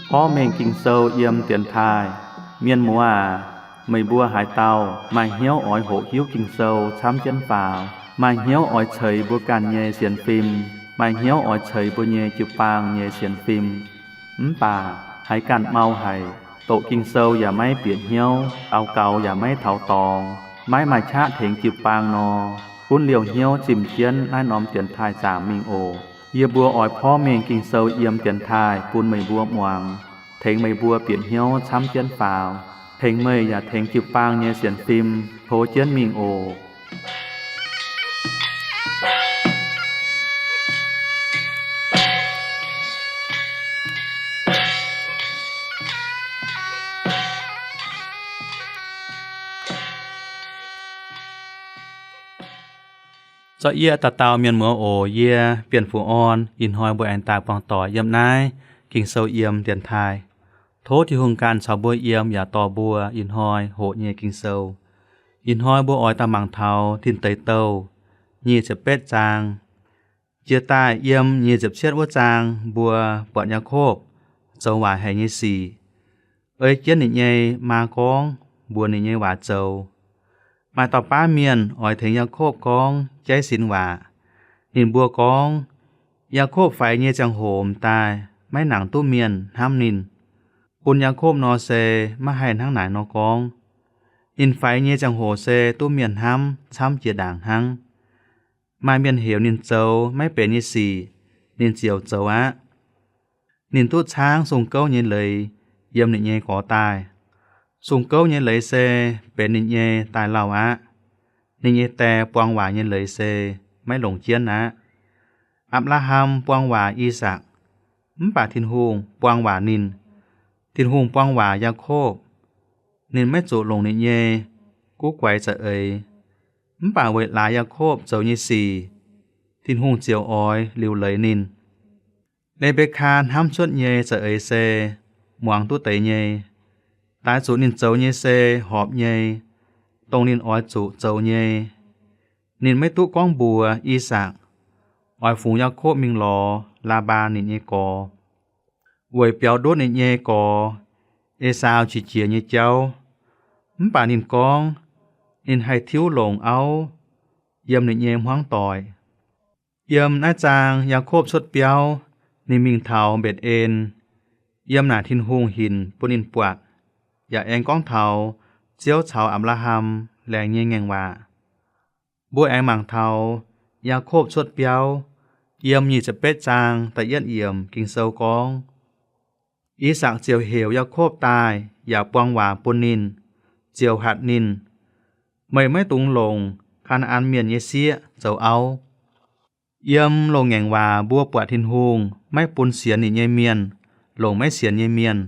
Porv mengh Ging-Sou yiem dienx taaih. Mienh muoz aac, meih mbuo haaix dauh maaih hnyouv oix hoqc hiuv Ging-Sou camv jienv faaux, maaih hnyouv oix ceix mbuo ganh nyei sienx fim, maaih hnyouv oix ceix mbuo nyei jiu-baang nyei sienx fim, mv baac haiz ganh mau haic, doqc Ging-Sou yaac maiv bieqc hnyouv, daux gaux yaac maiv taux dorngx, maiv maaih qaqv tengx jiu-baang nor, gunv liouh hnyouv zimh jienv naaiv norm dienx taaih zaangc mingh oc. Yie mbuo oix porv mengh Ging-Sou yiem dienx taaih bun meih mbuo muangx, tengx meih mbuo bieqc hnyouv camv jienv faaux, tengx meih yaac tengx jiu-baang nyei sienx fim tov jienv mingh oc. Zorqv yie dauh dauh mienh muoz oc. Yie Bienh Fuqv Orn. Ih hnoi mbuo aengx daaih buangh doic yiem naaiv Ging-Sou yiem dienx taaih. Tov Tin-Hungh ganh caux mbuo yiem yaac dorh mbuo ih hnoi hoqc nyei Ging-Sou. Ih hnoi mbuo oix daaih mangc taux Tin Deic Douh nyic ziepc betv zaang. Jiex daaih yiem nyic ziepc cietv wuov zaang mbuo buatc Yaakopv zoux waaic haic nyei sic, ei jienv ninh nyei maa gorngv mbuox ninh nyei waac zoux. Maaih dauh baav mienh oix tengx Yaakopv gorngv jaiv sin waac. Ninh mbuo gorngv, Yaakopv faix nyei ziangh hoc daaih maiv nangc duqv mienh hnamv ninh. Bun Yaakopv nor se maiv haih hnangv naaic nor gorngv. Ninh faix nyei ziangh hoc se duqv mienh hnamv camv jiex ndaangc hnangv. Maaih mienh heuc ninh zoux maiv benx nyei sic, ninh ziouc zoux aqv. Ninh duqv caangv sung gouv nyei leiz yiem ninh nyei gorx daaih. Sung gouv nyei leiz se benx ninh nyei daaih lauh aqv. Ninh nyei die buang waac nyei leiz se maiv longc jienv aqv. Apc^laa^ham buang waac I^sakc, mv baac Tin-Hungh buang waac ninh. Tin-Hungh buang waac Yaakopv, ninh maiv zuqc longc ninh nyei guv guaix za'eix. Mv baac weic laaix Yaakopv zoux nyei sic, Tin-Hungh ziouc oix liuc leiz ninh. Le^mbe^kaa hnamv cuotv nyei za'eix se muangx duqv deix nyei. Daaix zuqc ninh zoux nyei se horpc nyei, dongh ninh oix zuqc zoux nyei. Ninh maiv duqv gorngv mbuox I^sakc oix fungx Yaakopv mingh lorz Laa^mbaan ninh nyei gorx, weic biaux ndutv ninh nyei gorx, Esaau, qiex jiez nyei jauv. Mv baac ninh gorngv, ninh haih tiuv longc auv yiem ninh nyei hmuangv doic. Yiem naaiv zaang Yaakopv cuotv biauv, ninh mingh taux Mbetc^en, yiem naaic Tin-Hungh hinc bun ninh buatc, yaac aengx gorngv taux Ziouv caux Apc^laa^ham laengz nyei ngaengc waac. Mbuo aengx mangc taux Yaakopv cuotv biauv, yiem nyic ziepc betv zaang da'yietv yiemc Ging-Sou gorngv, I^sakc ziouc heuc Yaakopv daaih yaac buang waac bun ninh, ziouc hatc ninh, Meih maiv dungx longc Kaa^naa^an Mienh nyei sieqv zoux auv. Yiem loz-ngaengc waac mbuo buatc Tin-Hungh maiv bun sienx ninh nyei mienh longc maiv sienx nyei mienh.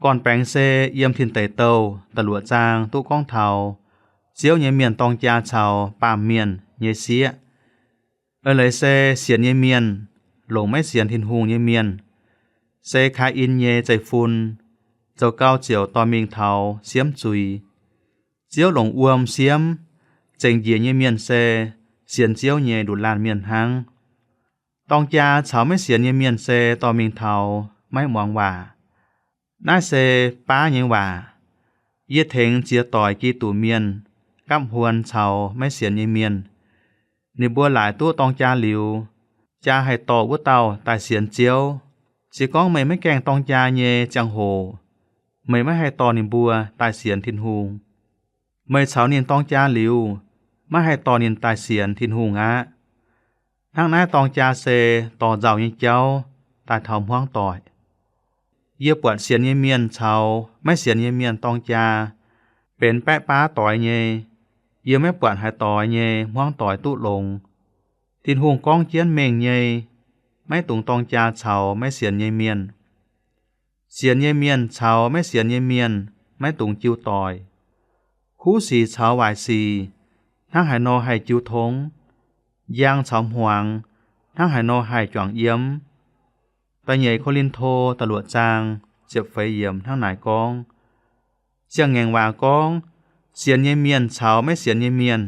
Gorn-baengx se yiem Tin Deic Douh da'luoqc zaang duqv gorngv taux Ziouv nyei mienh dorng jaa caux baamh mienh nyei sieqv. Eix leiz se sienx nyei mienh longc maiv sienx Tin-Hungh nyei mienh, se Kaa^in nyei zeiv-fun, zoux gau ziouc dorh mingh taux siemv zuiz. Ziouv longc wuom siemv, zengc njiec nyei mienh se sienx Ziouv nyei nduqc laanh mienh hnangv. Dorng jaa caux maiv sienx nyei mienh se dorh mingh taux maiv muangx waac. Naaiv se baav nyei waac. Yie tengx ziex doic Giduc mienh gapv huon caux maiv sienx nyei mienh. Ninh mbuo laaic duqv dorng jaa liuz, jaa haih dorh wuov dauh daaih sienx Ziouv. Se gorngv meih maiv gaengh dorng jaa nyei ziangh hoc, meih maiv haih dorh ninh mbuo daaih sienx Tin-Hungh. Meih caux ninh dorng jaa liuz, maiv haih dorh ninh daaih sienx Tin-Hungh aqv. Hnangv naaiv dorng jaa se dorh nzauh nyei jauv daaih taux hmuangv doic. Yie buatc sienx nyei mienh caux maiv sienx nyei mienh dorng jaa benx baeqv baav doix nyei. Yie maiv buatc haaix doix nyei hmuangv doic duqv longx. Tin-Hungh gorngv jienv mengh nyei, maiv dungx dorng jaa caux maiv sienx nyei mienh. Sienx nyei mienh caux maiv sienx nyei mienh maiv dungx jiu doic. Kuv sic caux waaic sic hnangv haaix nor haih jiu tong? Njang caux hmuangx hnangv haaix nor haih juangc yiem? Da'nyeic Ko^lin^to da'luoqc zaang ziepc feix yiemc hnangv naaic gorngv, Ziangh Ngaengc Waac gorngv, sienx nyei mienh caux maiv sienx nyei mienh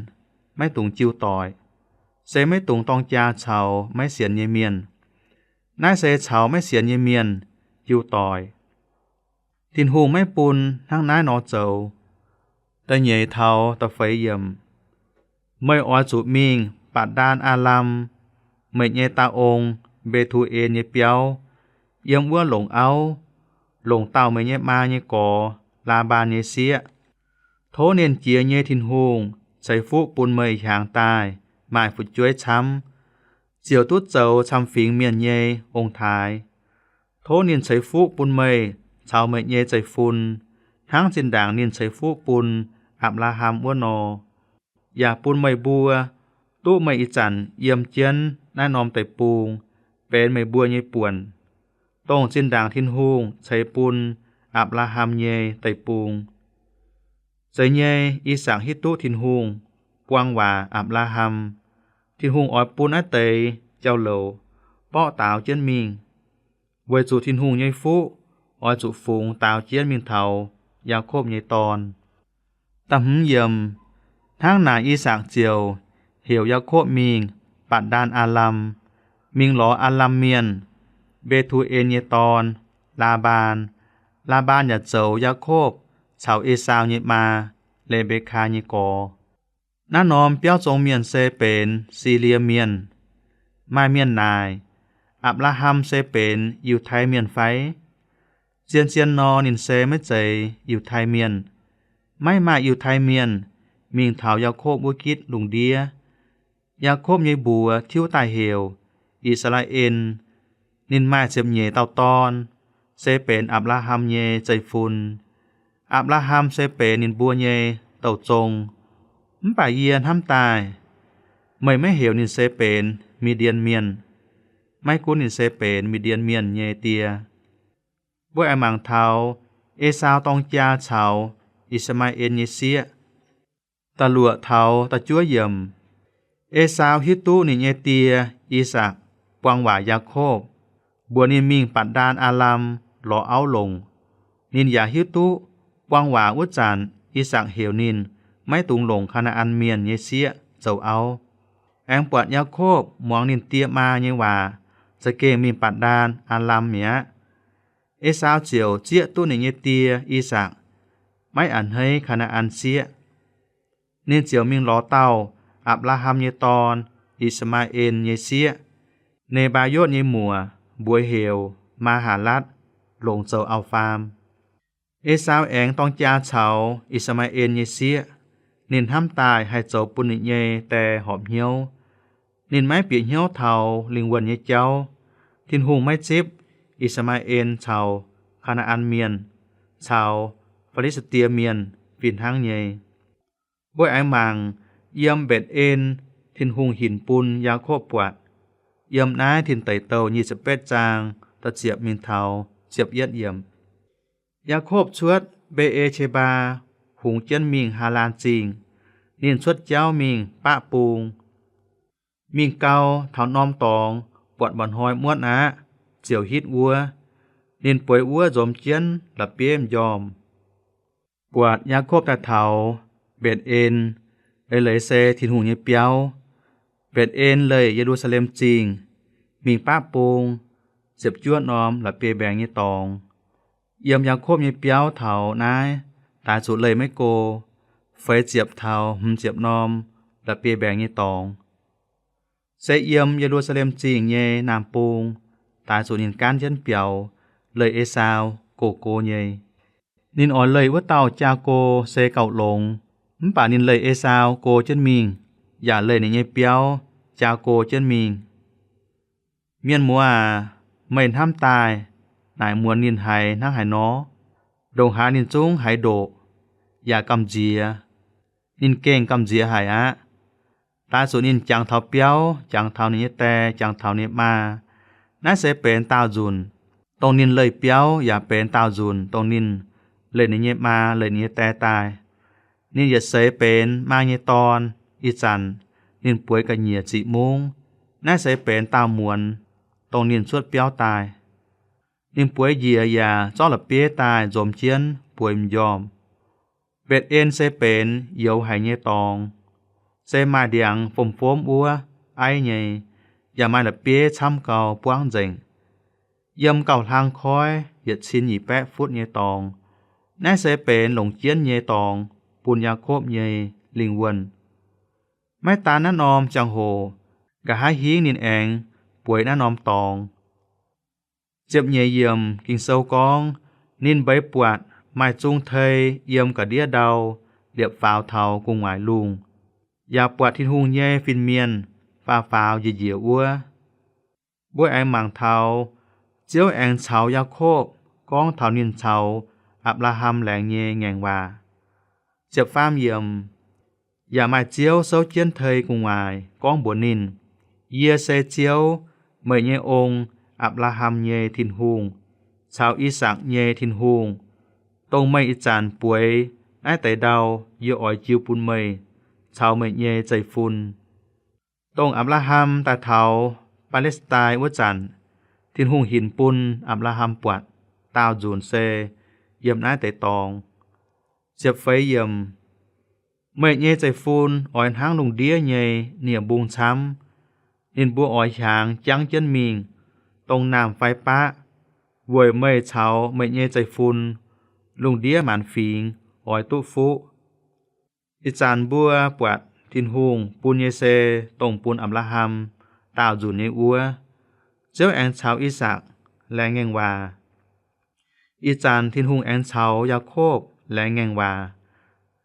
maiv dungx jiu doic. se maiv dungx dorng jaa caux maiv sienx nyei mienh. Naaiv se caux maiv sienx nyei mienh hiu doic. Tin-Hungh maiv bun hnangv naaiv nor zoux. Da'nyeic taux da'feix yiemc. Meih oix zuqc mingh Batc^ndaan Aalam, meih nyei daah ong, Mbe^tu^en nyei biauv, yiem wuov longc auv, longc dauh meih nyei maa nyei gorx, Laa^mbaan, nyei sieqv. Tov Nernh Jiex nyei Tin-Hungh ceix fuqv bun meih hiaangx daaih maaih fu'jueiv camv, ziouc duqv zoux camv-fingx mienh nyei ong-taaix. Tov ninh ceix fuqv bun meih caux meih nyei zeiv-fun, hnangv zinh ndaangc ninh ceix fuqv bun Apc^laa^ham wuov nor, yaac bun meih mbuo duqv meih ih zanc yiem jienv naaiv norm deic-bung benx meih mbuo nyei buonc, dongh zinh ndaangc Tin-Hungh ceix bun Apc^laa^ham nyei deic-bung. Zeiz nyei, I^sakc hiuv duqv Tin-Hungh buang waac Apc^laa^ham. Tin-Hungh oix bun naaiv deix jauv-louc borqv daaux jienv mingh, weic zuqc Tin-Hungh nyei fuqv oix zuqc fungx daaux jienv mingh taux Yaakopv nyei dorn. Da'hmz yiemc. Hnangv naaic I^sakc ziouc heuc Yaakopv mingh Batc^ndaan Aalam, mingh lorz Aalam Mienh, Mbe^tu^en nyei dorn, Laa^mbaan. Laa^mbaan yaac zoux Yaakopv caux Esaau nyei maa, Le^mbe^kaa, nyei gorx. Naaiv norm biauv zong mienh se benx Silie Mienh. Maaih mienh naaic, Apc^laa^ham se benx Yiutai Mienh fai? Zien-zien nor, ninh se maiv zeiz Yiutai Mienh. Maiv maaih Yiutai Mienh mingh taux Yaakopv wuov gitv lungh ndiev. Yaakopv nyei mbuox tiuv daaih heuc I^saa^laa^en. Ninh maaih ziepc nyeic dauh dorn, se benx Apc^laa^ham nyei zeiv-fun. Apc^laa^ham se benx ninh mbuo nyei douh zong. Mv baac yie hnamv daaih, meih maiv heuc ninh se benx Mi^ndien Mienh. Maiv gunv ninh se benx Mi^ndien Mienh nyei die. Mbuo aengx mangc taux Esaau dorng jaa caux I^saa^maa^en nyei sieqv. Da'luoqc taux da'juov yiemc. Esaau hiuv duqv ninh nyei die, I^sakc, buang waac Yaakopv, mbuox ninh mingh Batc^ndaan Aalam lorz auv longc. Ninh yaac hiuv duqv buang waac wuov zanc I^sakc heuc ninh maiv dungx longc Kaa^naa^an Mienh nyei sieqv zoux auv. Aengx buatc Yaakopv muangx ninh die maa nyei waac, za'gengh mingh Batc^ndaan Aalam mi'aqv. Esaau ziouc zieqv duqv ninh nyei die, I^sakc, maiv a'hneiv Kaa^naa^an sieqv. Ninh ziouc mingh lorz dauh Apc^laa^ham nyei dorn, I^saa^maa^en nyei sieqv, Ne^mbaa^yotv nyei muoc, mbuox heuc Maa^haa^latv, longc zoux auv-faam. Esaau aengx dorng jaa caux I^saa^maa^en nyei sieqv. Ninh hnamv daaih haih zoux bun ninh nyei die horpc hnyouv. Ninh maiv bieqc hnyouv taux lingh wuonh nyei jauv. Tin-Hungh maiv zipv I^saa^maa^en caux Kaa^naa^an Mienh caux Fi^li^saa^die Mienh fih hnangv nyei. Mbuo aengx mangc yiem Mbetc^en, Tin-Hungh hinc bun Yaakopv buatc. Yiem naaiv Tin Deic Douh nyic ziepc betv zaang da'ziepc mingh taux ziepc yietv yiemc. Yaakopv cuotv Mbe^e^qe^mbaa, hungx jienv mingh Haalaan Zingh. Ninh cuotv jauv mingh baqv bung. Mingh gau, taux norm dorngx buatc mba'hnoi muotv aqv, ziouc hitv wuov. Ninh bueix wuov nzomz jienv la'bieiv m'njormh. Buatc Yaakopv daaih taux Mbetc^en, eix leiz se Tin-Hungh nyei biauv. Mbetc^en leih Ye^lu^saa^lem Zingh, mingh baqv bung, ziepc juov norm la'bieiv-mbaengx nyei dorngx. Yiem Yaakopv nyei biauv taux naaiv daaih zuqc leih maiv go, feix ziepc taux hmz ziepc norm la'bieiv-mbaengx nyei dorngx. Se yiem Ye^lu^saa^lem Zingh nyei naamh bung, daaih zuqc ninh gaanv jienv biaux, leih Esaau gox-go nyei. Ninh oix leih wuov dauh jaa-go se gauh longx, mv baac ninh leih Esaau go jienv mingh, yaac leih ninh nyei biauv jaa-go jienv mingh. Mienh muoz aac, meih hnamv daaih naaic muonz ninh haiz hnangv haaix nor? Ndongc haaix ninh zungv haiz ndoqc yaac gamh nziex. Ninh gengh gamh nziex haic aqv. Daaih zuqc ninh jangx taux biauv, jangx taux ninh nyei die, jangx taux ninh maa. Naaiv se benx daauh nzunc, dongh ninh leih biauv, yaac benx daauh nzunc, dongh ninh leih ninh nyei maa, leih ninh nyei die daaih. Ninh yietc seix benx maa nyei dorn. Ih zanc ninh bueix ga'nyiec ziqc mungv. Naaiv se benx daauh muonz, dongh ninh cuotv biauv daaih. Ninh bueix njiec yaac zorqv la'bieiv daaih nzomz jienv bueix m'njormh. Mbetc^en se benx youz haic nyei dorngx, se maaih ndiangx fomv-fomv wuov, aiv nyei, yaac maaih la'bieiv camv gau buangv nzengc. Yiem gauh hlang koiv yietc cin nyic baeqv futv nyei dorngx. Naaiv se benx longc jienv nyei dorngx bun Yaakopv nyei lingh wuonh. Maiv daan naaiv norm ziangh hoc, nqa'haav hingv ninh aengx bueix naaiv norm dorngx. Ziepc nyeic yiemc Ging-Sou gorngv, ninh mbeix buatc maaih zung tei yiem ga'ndiev ndau liepc faaux taux gu'nguaaic lungh, yaac buatc Tin-Hungh nyei fin-mienh faah faaux njiec njiec wuov. Mbuo aengx mangc taux Ziouv aengx caux Yaakopv gorngv taux ninh caux Apc^laa^ham laengz nyei ngaengc waac. Ziepc faam yiemc, yaac maaih Ziouv souv jienv tei gu'nguaaic gorngv mbuox ninh, Yie se Ziouv, meih nyei ong, Apc^laa^ham nyei Tin-Hungh, caux I^sakc nyei Tin-Hungh, dongh meih ih zanc bueix naaiv deix ndau yie oix jiu bun meih caux meih nyei zeiv-fun. Dongh Apc^laa^ham daaih taux Baa^le^saa^tai wuov zanc, Tin-Hungh hinc bun Apc^laa^ham buatc daauh nzunc se yiem naaiv deix dorngx. Ziepc feix yiemc, meih nyei zeiv-fun oix hnangv lungh ndiev nyei nie-mbung camv. Ninh mbuo oix hiaangx jangv jienv mingh, dongh naamh fai baqv, weic meih caux meih nyei zeiv-fun, lungh ndiev maanc fingx oix duqv fuqv. Ih zanc mbuo buatc Tin-Hungh bun nyei se dongh bun Apc^laa^ham daauh nzunc nyei wuov. Ziouv aengx caux I^sakc laengz ngaengc waac. Ih zanc Tin-Hungh aengx caux Yaakopv laengz ngaengc waac.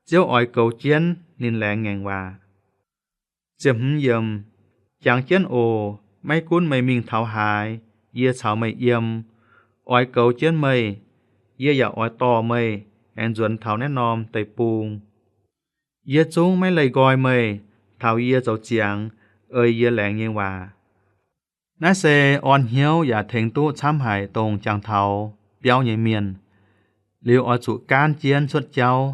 Ziouv oix goux jienv ninh laengz ngaengc waac. Ziepc hmz yiemc, jangx jienv oc. Maiv gunv meih mingh taux haaix, yie caux meih yiem. Oix goux jienv meih, yie yaac oix dorh meih aengx nzuonx taux naaiv norm deic-bung. Yie zungv maiv leih nqoi meih taux yie zoux ziangx ei yie laengz nyei waac. Naaiv se orn hnyouv yaac tengx duqv camv haic dongh jangx taux biauv nyei mienh. Liuz oix zuqc gaanv jienv cuotv jauv.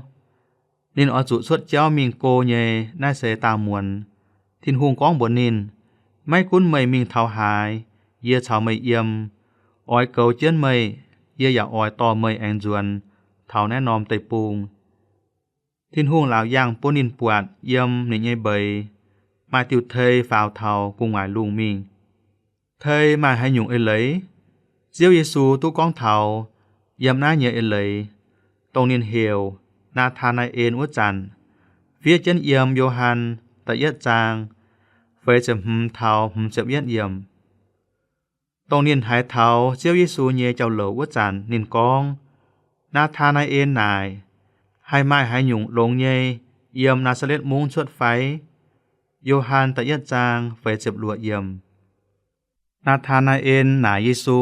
Ninh oix zuqc cuotv jauv mingh go nyei. Naaiv se daauh muonz Tin-Hungh gorngv mbuox ninh, maiv gunv meih mingh taux haaix, yie caux meih yiem. Oix goux jienv meih, yie yaac oix dorh meih aengx nzuonx taux naaiv norm deic-bung. Tin-Hungh laauc yangh bun ninh buatc yiem ninh nyei mbeix maaih diuh tei faaux taux gu'nguaaic lungh mingh. Tei maaih haaix nyungc eix leiz? Ziouv Yesu duqv gorngv taux yiem naaiv nyei eix leiz, dongh ninh heuc Naa^taa^naa^en wuov zanc, fiev jienv yiem Yo^han da'yietv zaang feix ziepc hmz taux hmz ziepc yietv yiemc. Dongh ninh haiz taux Ziouv Yesu nyei jauv-louc wuov zanc, ninh gorngv, Naa^taa^naa^en naaic, haih maaih haaix nyungc longx nyei yiem Naa^saa^letv Mungv cuotv fai? Yo^han da'yietv zaang feix ziepc luoqc yiemc. Naa^taa^naa^en naaic Yesu,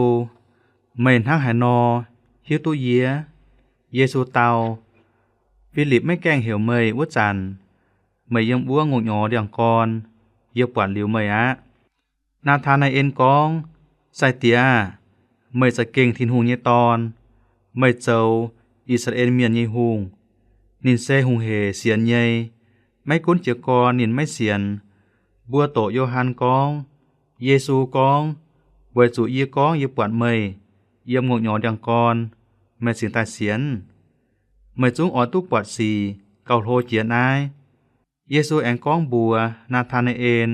meih hnangv haaix nor hiuv duqv yie? Yesu dau, Filipc maiv gaengh heuc meih wuov zanc, meih yiem wuov ngongh nyorx ndiangx-gorn, yie buatc liuz meih aqv. Naa^taa^naa^en gorngv, Sai-Diex aah! Meih za'gengh Tin-Hungh nyei Dorn. Meih zoux I^saa^laa^en Mienh nyei Hungh. Ninh se hungh hec sienx nyei. Maiv gunv jiez gorn ninh maiv sienx. Mbuo doqc Yo^han gorngv, Yesu gorngv, Weic zuqc yie gorngv yie buatc meih yiem ngongh nyorx ndiangx-gorn, meih cingx daaih sienx? Meih zungv oix duqv buatc sic gauh hlo jiex naaiv. Yesu aengx gorngv mbuox Naa^taa^naa^en,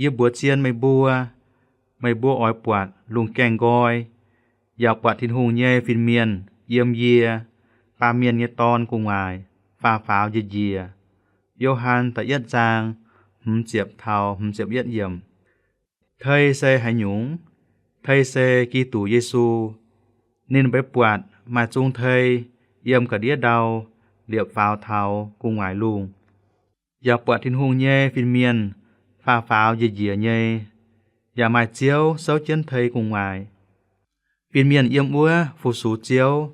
Yie mbuox zien meih mbuo, meih mbuo oix buatc lungh gaengh nqoi, yaac buatc Tin-Hungh nyei fin-mienh yiem yie, Baamh Mienh nyei Dorn, gu'nguaaic faah faaux njiec njiec. Yo^han da'yietv zaang hmz ziepc taux hmz ziepc yietv yiemc. Tei se haaix nyungc? Tei se Giduc Yesu. Ninh mbeix buatc maaih zung tei yiem ga'ndiev ndau liepc faaux taux gu'nguaaic lungh, yaac buatc Tin-Hungh nyei fin-mienh faah faaux njiec njiec nyei, yaac maaih Ziouv souv jienv tei gu'nguaaic. Fin-mienh yiem wuov fu-sux Ziouv.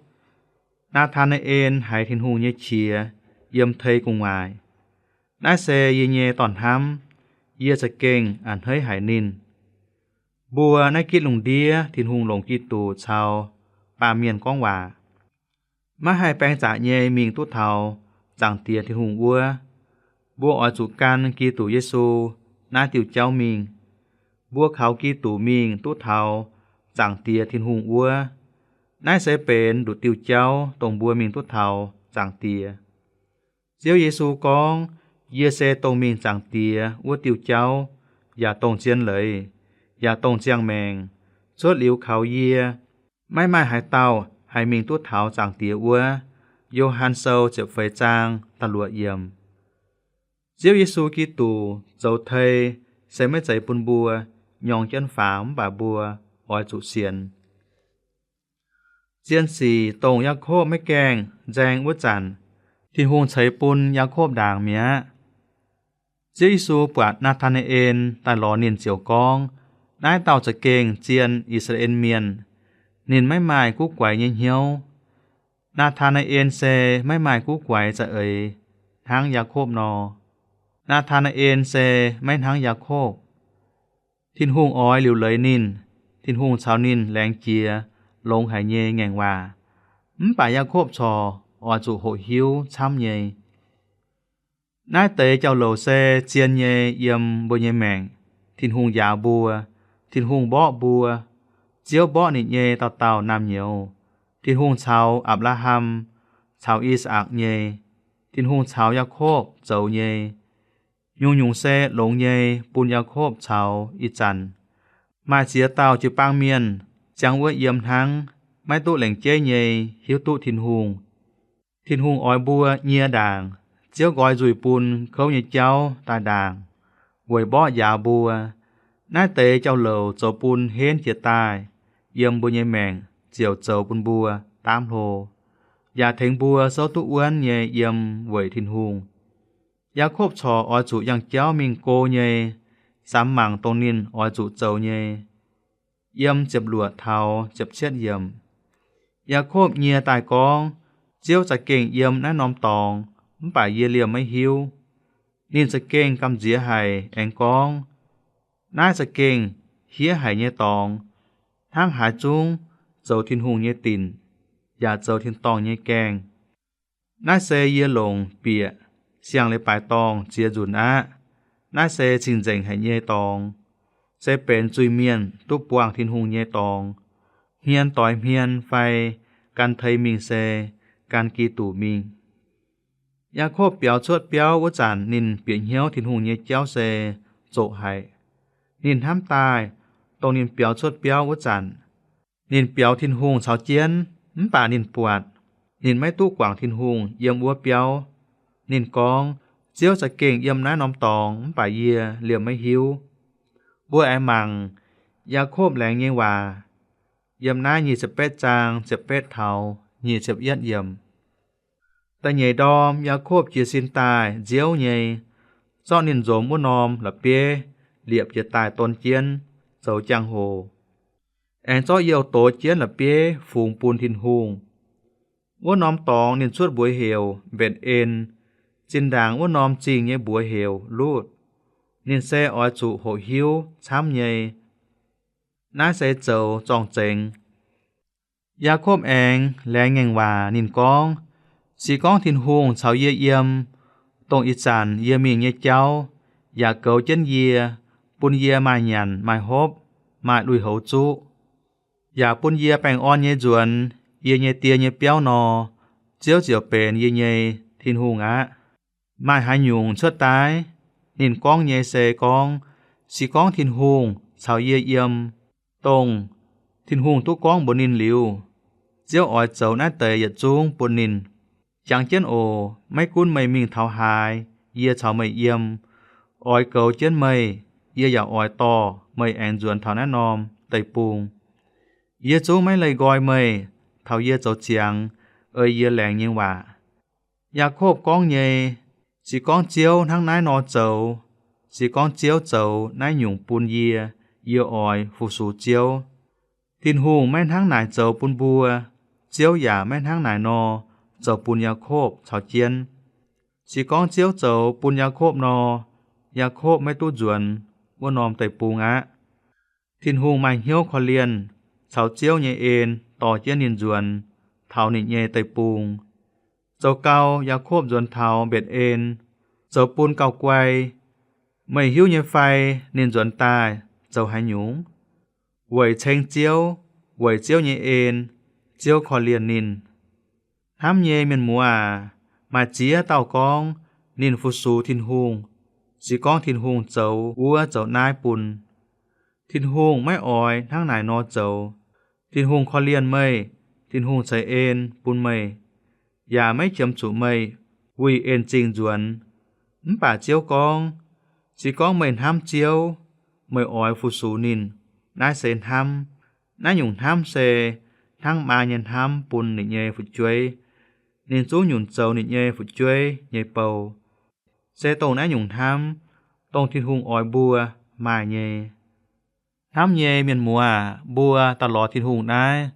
Naa^taa^naa^en haiz Tin-Hungh nyei qiex yiem tei gu'nguaaic, Naaiv se yie nyei Dorn-hnamv. Yie za'gengh a'hneiv haic ninh. Mbuo naaiv gitv lungh ndiev Tin-Hungh longc Giduc caux baamh mienh gorngv waac. Maiv haih baeng zaqc nyei mingh duqv taux Zaangc Diex Tin-Hungh wuov. Mbuo oix zuqc gan Giduc Yesu naaiv diuh jauv mingh. Mbuo kaux Giduc mingh duqv taux Zaangc Diex Tin-Hungh wuov. Naaiv se benx nduqc diuh jauv dongh mbuo mingh duqv taux Zaangc Diex. Ziouv Yesu gorngv, Yie se dongh mingh Zaangc Diex wuov diuh jauv. yaac dongh zien leiz, yaac dongh ziangh maengc, cuotv liuz kaux yie, maiv maaih haaix dauh haih mingh duqv taux Zaangc Diex wuov. Yo^han Sou ziepc feix zaang da'luoqc yiemc. Ziouv Yesu Giduc zoux tei se maiv zeiz bun mbuo nyorng jienv faaux, mv baac mbuo oix zuqc sienx. Zien sic dongh Yaakopv maiv gaengh nzaeng wuov zanc, Tin-Hungh ceix bun Yaakopv ndaangc mi'aqv. Ziouv Yesu buatc Naa^taa^naa^en daaih lorz ninh ziouc gorngv, Naaiv dauh za'gengh zien I^saa^laa^en Mienh. Ninh maiv maaih guv guaix nyei hnyouv. Naa^taa^naa^en se maiv maaih guv guaix za'eix hnangv Yaakopv nor. Naa^taa^naa^en se maiv hnangv Yaakopv. Tin-Hungh oix liuc leiz ninh. Tin-Hungh caux ninh laengz jiez longx haic nyei ngaengc waac, mv baac Yaakopv corc oix zuqc hoqc hiuv camv nyei. Naaiv deix jauv-louc se zien nyei yiem mbuo nyei maengc. Tin-Hungh njaaux mbuo. Tin-Hungh mborqv mbuo. Ziouv mborqv ninh nyei dauh dauh naamh nyouz. Tin-Hungh caux Apc^laa^ham, caux I^sakc nyei. Tin-Hungh caux Yaakopv zoux nyei. Nyungc-nyungc se longx nyei bun Yaakopv caux ih zanc maaih ziex dauh jiu-baang mienh ziangh wuov yiem hnangv, maiv duqv lengc jeiv nyei hiuv duqv Tin-Hungh. Tin-Hungh oix mbuo nyie ndaangc. Ziouv nqoi nzuih bun kouv nyei jauv daaih ndaangc, weic mborqv njaaux mbuo. Naaiv deix jauv-louc zoux bun henv jiez daaih yiem mbuo nyei maengc ziouc zoux bun mbuo daamv hlo, yaac tengx mbuo souv duqv wuonv nyei yiem weic Tin-Hungh. Yaakopv corc oix zuqc yangh jauv mingh go nyei, samx mangc dongh ninh oix zuqc zoux nyei. Yiem ziepc luoqc taux ziepc cietv yiemc. Yaakopv nyie daaih gorngv, Ziouv za'gengh yiem naaiv norm dorngx, mv baac yie liemh maiv hiuv. Ninh za'gengh gamh nziex haic aengx gorngv, Naaiv za'gengh hiev haic nyei dorngx, hnangv haaix zungv zoux Tin-Hungh nyei dinc, yaac zoux tin-dorngh nyei gaengh. Naaiv se yie longc bieqc siang-leiz-baaix dorngh ziex nzunc aqv. Naaiv se cing-nzengc haic nyei dorngx, se benx zuiz-mienh duqv buangh Tin-Hungh nyei dorngx. Hmien doix hmien fai gan tei mingh se gan Giduc mingh. Yaakopv biaux cuotv biauv wuov zanc ninh bieqc hnyouv Tin-Hungh nyei jauv se zoqc haic. Ninh hnamv daaih dongh ninh biaux cuotv biauv wuov zanc, ninh biaux Tin-Hungh caux jienv, mv baac ninh buatc ninh maiv duqv guangc Tin-Hungh yiem wuov biauv. Ninh gorngv, Ziouv za'gengh yiem naaiv norm dorngx, mv baac yie liemh maiv hiuv. Mbuo aengx mangc Yaakopv laengz nyei waac yiem naaiv nyic ziepc betv zaang ziepc betv taux nyic ziepc yietv yiemc. Da'nyeic ndorm Yaakopv jiez sin daaih nziouv nyei, zorqv ninh nzomx wuov norm la'bieiv liepc jiez daaih don jienv zoux jangx-hoc, aengx zorqv youh dox jienv la'bieiv fungx bun Tin-Hungh. Wuov norm dorngx ninh cuotv mbuox heuc Mbetc^en, zinh ndaangc wuov norm zingh nyei mbuox heuc Lutv. Ninh se oix zuqc hoqc hiuv camv nyei. Naaiv se zoux zorng-zengx. Yaakopv aengx laengz ngaengc waac. Ninh gorngv, Se gorngv Tin-Hungh caux yie yiem, dongh ih zanc yie mingh nyei jauv, yaac goux jienv yie, bun yie maaih nyanc maaih hopv, maaih lui-houx zuqv, yaac bun yie baengh orn nyei nzuonx yie nyei die nyei biauv nor, Ziouv ziouc benx yie nyei Tin-Hungh aqv. Maaih haaix nyungc cuotv daaih? Ninh gorngv nyei se gorngv, Se gorngv Tin-Hungh caux yie yiem, dongh Tin-Hungh duqv gorngv mbuox ninh liuz, Ziouv oix zoux naaiv deix yietc zungv bun ninh. Jangx jienv oc. Maiv gunv meih mingh taux haaix, yie caux meih yiem. Oix goux jienv meih, yie yaac oix dorh meih aengx nzuonx taux naaiv norm deic-bung. Yie zungv maiv leih nqoi meih taux yie zoux ziangx ei yie laengz nyei waac. Yaakopv gorngv nyei, Se gorngv Ziouv hnangv naaiv nor zoux, se gorngv Ziouv zoux naaiv nyungc bun yie, yie oix fu-sux Ziouv. Tin-Hungh maiv hnangv naaic zoux bun mbuo, Ziouv yaac maiv hnangv naaic nor zoux bun Yaakopv caux jienv. Se gorngv Ziouv zoux bun Yaakopv nor, Yaakopv maiv duqv nzuonx wuov norm deic-bung aqv. Tin-Hungh maaih hnyouv korv-lienh, caux Ziouv nyei en dorh jienv ninh nzuonx taux ninh nyei deic-bung. Zoux gau, Yaakopv nzuonx taux Mbetc^en, zoux bun gauh guai. Meih hiuv nyei fai ninh nzuonx daaih zoux haaix nyungc? Weic ceng Ziouv, weic Ziouv nyei en, Ziouv korv-lienh ninh. Hnamv nyei mienh muoz aac, maaih ziex dauh gorngv ninh fu-sux Tin-Hungh, Se gorngv Tin-Hungh zoux wuov zoux naaiv bun, Tin-Hungh maiv oix hnangv naaic nor zoux. Tin-Hungh korv-lienh meih, Tin-Hungh ceix en bun meih, yaac maiv qiemx zuqc meih wuih en-zingh nzuonx. Mv baac Ziouv gorngv, se gorngv meih hnamv Ziouv, meih oix fu-sux ninh. Naaiv se hnamv. Naaiv nyungc hnamv se hnangv maa nyei hnamv bun ninh nyei fu'jueiv. Ninh zungv nyunc zoux ninh nyei fu'jueiv nyei bou. Se dongh naaiv nyungc hnamv, dongh Tin-Hungh oix mbuo maaih nyei. Hnamv nyei mienh muoz aac, mbuo daaih lorz Tin-Hungh naaiv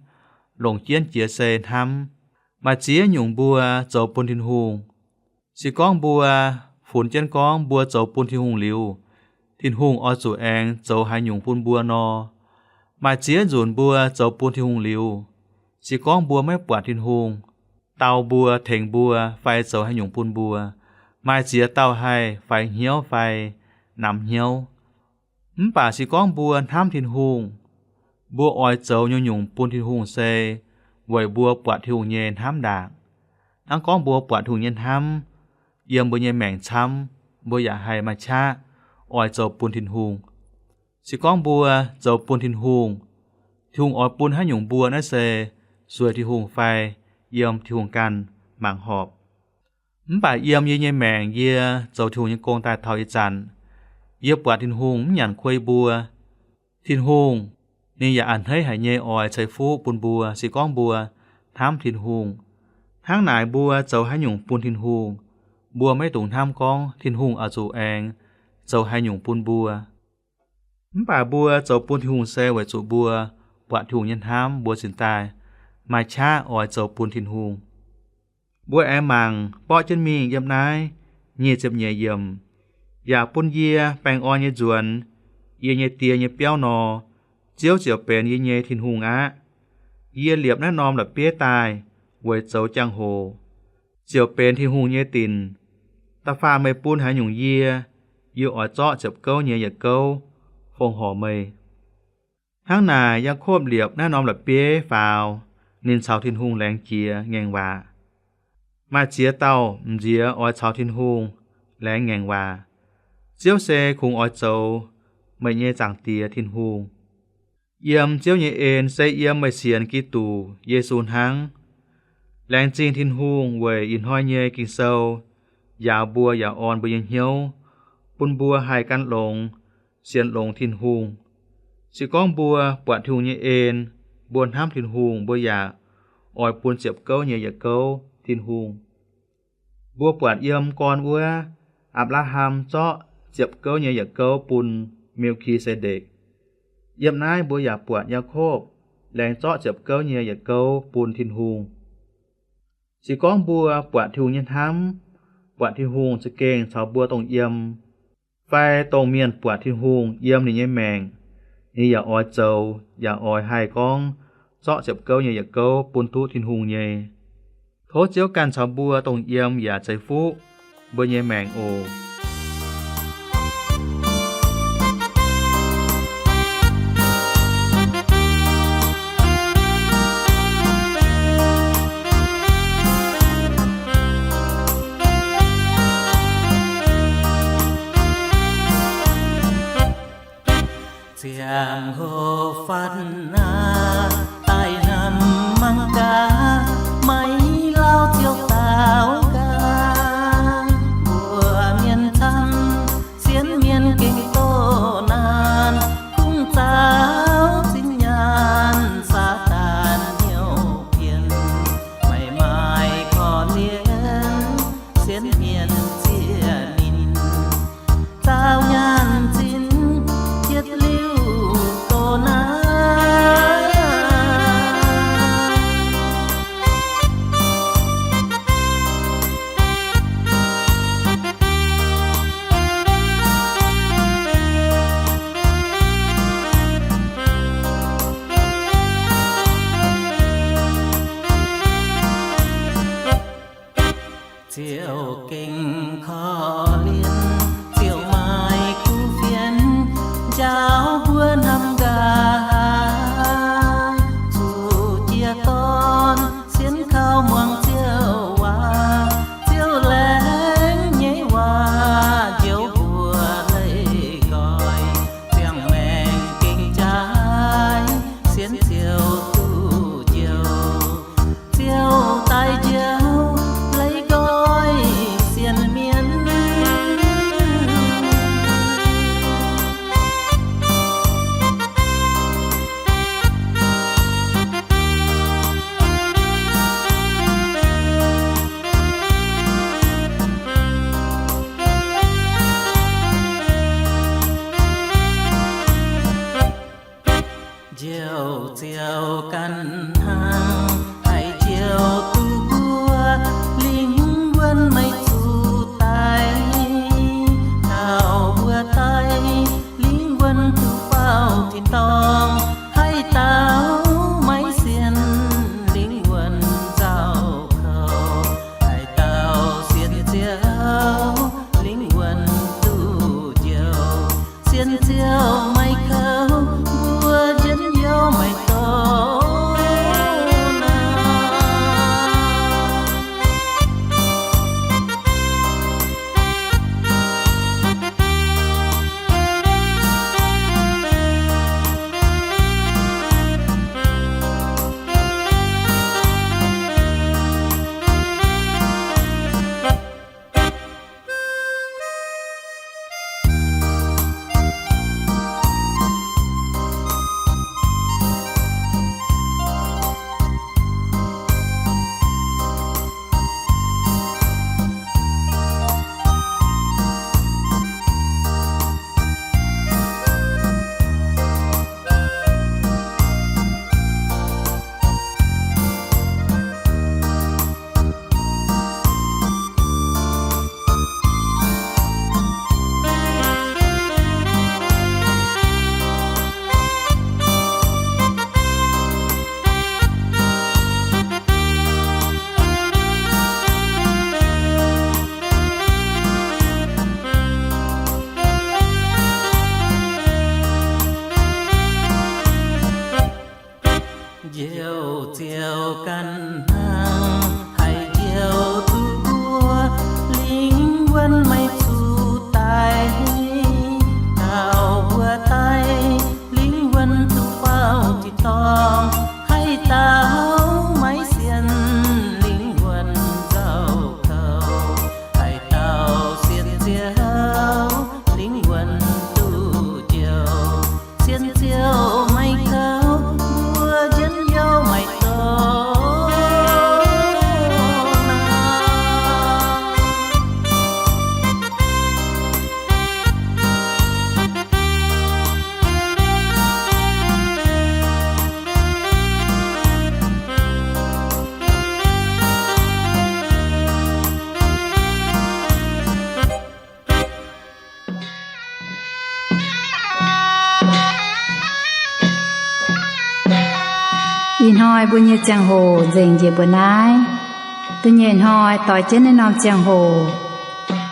longc jienv jiex sei hnamv. Maaih ziex nyungc mbuo zoux bun Tin-Hungh. Se gorngv mbuo funx jienv gorngv mbuo zoux bun Tin-Hungh liuz, Tin-Hungh oix zuqc aengx zoux haaix nyungc bun mbuo nor. Maaih ziex nzunc mbuo zoux bun Tin-Hungh liuz, se gorngv mbuo maiv buatc Tin-Hungh dau mbuo, tengx mbuo, fai zoux haaix nyungc bun mbuo, maaih ziex dauh haih faix hnyouv fai namx hnyouv. Mv baac se gorngv mbuo hnamv Tin-Hungh, mbuo oix zoux nyungc-nyungc bun Tin-Hungh se weic mbuo buatc Tin-Hungh nyei hnamv ndaangc. Hnangv gorngv mbuo buatc Tin-Hungh nyei hnamv yiem mbuo nyei maengc camv, mbuo yaac haih maaih qaqv oix zoux bun Tin-Hungh. Se gorngv mbuo zoux bun Tin-Hungh, Tin-Hungh oix bun haaix nyungc mbuo naaiv se sueih Tin-Hungh fai yiem Tin-Hungh ganh mangc horpc. Mv baac yiem yie nyei maengc, yie zoux Tin-Hungh nyei gong daaih taux ih zanc, yie buatc Tin-Hungh mv nyanc kuei mbuo. Tin-Hungh ninh yaac a'hneiv haic nyei oix ceix fuqv bun mbuo se gorngv mbuo hnamv Tin-Hungh. Hnangv naaic mbuo zoux haaix nyungc bun Tin-Hungh, mbuo maiv dungx hnamv gorngv Tin-Hungh oix zuqc aengx zoux haaix nyungc bun mbuo. Mv baac mbuo zoux bun Tin-Hungh se weic zuqc mbuo buatc Tin-Hungh nyei hnamv, mbuo cingx daaih maaih qaqv oix zoux bun Tin-Hungh. Mbuo aengx mangc borqv jienv mingh yiem naaiv nyic ziepc nyeic yiemc, yaac bun yie baengh orn nyei nzuonx yie nyei Die nyei biauv nor, Ziouv ziouc benx yie nyei Tin-Hungh aqv. Yie liepc naaiv norm la'bieiv daaih weic zoux jangx-hoc, ziouc benx Tin-Hungh nyei dinc. Da'faanh meih bun haaix nyungc yie, yie oix zorqv ziepc gouv nyei yietc gouv fongc horc meih. Hnangv naaic, Yaakopv liepc naaiv norm la'bieiv faaux, ninh caux Tin-Hungh laengz jiex ngaengc waac. Maaih ziex dauh m'nziex oix caux Tin-Hungh laengz ngaengc waac. Ziouv se kungx oix zoux meih nyei Zaangc Diex, Tin-Hungh. Yiem Ziouv nyei en se yiem meih sienx Giduc Yesu hnangv. Laengz zingh Tin-Hungh weic ih hnoi nyei Ging-Sou njaaux mbuo yaac orn mbuo nyei hnyouv, bun mbuo haih gan longx sienx longx Tin-Hungh. Se gorngv mbuo buatc Tin-Hungh nyei en, mbuo hnamv Tin-Hungh, mbuo yaac oix bun ziepc gouv nyei yietc gouv Tin-Hungh. Mbuo buatc yiem gorn wuov, Apc^laa^ham zorqv ziepc gouv nyei yietc gouv bun Mel^ki^se^ndekc. Yiem naaiv mbuo yaac buatc Yaakopv laengz zorqv ziepc gouv nyei yietc gouv bun Tin-Hungh. Se gorngv mbuo buatc Tin-Hungh nyei hnamv, buatc Tin-Hungh za'gengh caux mbuo dongh yiem, fai dongh mienh buatc Tin-Hungh yiem ninh nyei maengc, ninh yaac oix zoux, yaac oix haih gorngv zorqv ziepc gouv nyei yietc gouv bun duqv Tin-Hungh nyei. Tov Ziouv ganh caux mbuo dongh yiem yaac ceix fuqv mbuo nyei maengc oc. Ziangh hoc fatv aac, daaih hnamv mangc gaax, maiv lauh ziouc daaux gaax. Mbuo mienh camv, sienx mienh gengh doqc naanc, kungx zaaux zinh nyaanh Saadaan hnyouv pien, maiv maaih korv-lienh sienx mienh ziex ninh. Zaaux nyaanh zinh, yietc liuz doqc naanc. ziouc ganh hnangv haih njoux duqv mbuo lingh wuonh maiv zuqc daic. Taux mbuo daic, lingh wuonh duqv faaux tin-dorngh. Haih dauh maiv sienx lingh wuonh nzauh kouv, haih dauh sienx Ziouv, lingh wuonh duqv njoux. Sienx Ziouv maiv kouv, mbuo njien-youh maiv doz naaic. Njoux Ziouv ganh hnangv haih njoux duqv mbuo lingh wuonh maiv zuqc daic. Taux mbuo daic, lingh wuonh duqv faaux tin-dorngh. Haih dauh maiv sienx lingh wuonh nzauh kouv, haih dauh sienx Ziouv, lingh wuonh duqv njoux. Sienx Ziouv maiv kouv, mbuo njien-youh maiv doz naaic. Ih hnoi mbuo nyei ziangh hoc nzengc njiec mbuo naaiv. Da'nyeic hnoi doix jienv naaiv norm ziangh hoc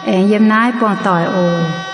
aengx yiem naaiv buangh doic oc.